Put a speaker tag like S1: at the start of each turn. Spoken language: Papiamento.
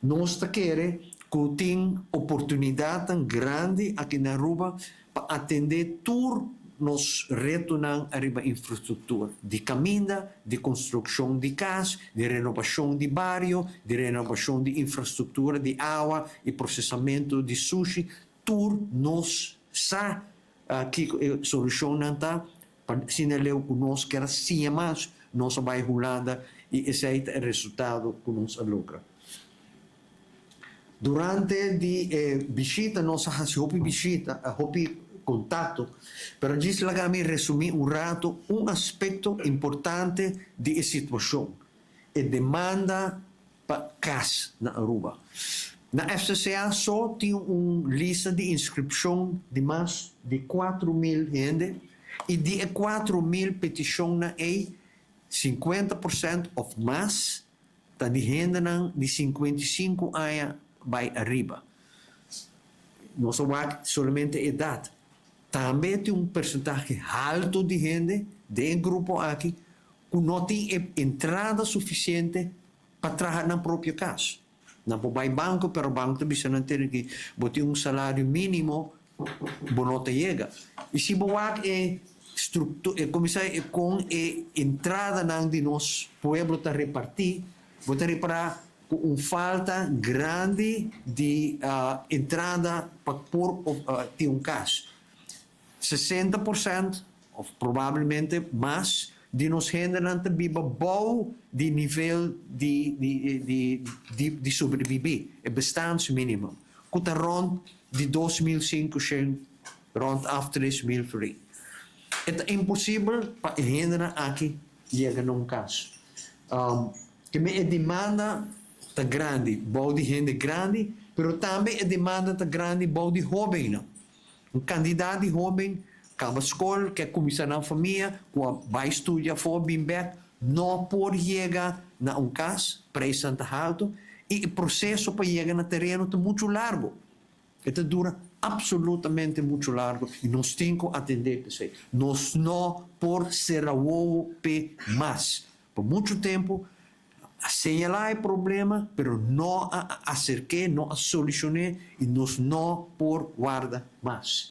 S1: Nos ta kere ku tin oportunidatnan grandi aki na Aruba pa atendé tur nos retonan ariba infrastruktura, di kaminda, di konstrukshon di kas, di renobashon di bario, di renobashon di infrastruktura di awa i prosesamentu di sushi. Tur nos sa kiko e solushonnan ta. Pa asina leu ku nos ker a siña mas, nos a bai Hulanda i esei ta e resultado ku nos a logra. Durante di e bishita nos a hasi hopi bishita, hopi kontakto, pero djis laga mi resumí un rato un aspekto importante di e situashon, e demanda pa kas na Aruba. Na FCCA so tin un lista di inskripshon di mas di 4000 hende i di e 4000 petishonnan ei, 50% òf mas ta di hendenan di 55 aña bai ariba. Nos a wak solamente edat. Tambe tin un persentahe haltu di hende den e grupo aki ku no tin e entrada sufisiente pa traha nan propio kas. Nan por bai banko pero banko ta bisa nan tene ki bo tin un salario minimo bo no ta yega. I si bo wak e struktu e kuminsá e kon e entradanan di nos pueblo ta repartí bo ta repará ku un falta grandi di entrada pa por tin un kas. 60% òf probablemente mas di nos hendenan ta biba bou di nivel di di sobrebibí, e bestaansminimum, ku ta rònt di 2500, rònt af 3000 florin. E ta imposibel pa e hendenan aki yega na un kas. Keme e demanda ta grandi bou di hende grandi, pero tambe e demanda ta grandi bou di hóbennan. Un kandidat di hóben kaba skol, ke kuminsá nan famia, ku a bai studia afó bin bèk, no por yega na un kas, preisnan ta haltu i e proseso pa yega na tereno ta muchu largu. E ta dura apsolutamente muchu largu i nos tin ku atendé p'esei. Nos no por sera wowo p'e mas. Pa muchu tempu a señalá e problema, pero no a aserk'é, no a solushon'é i nos no por warda mas.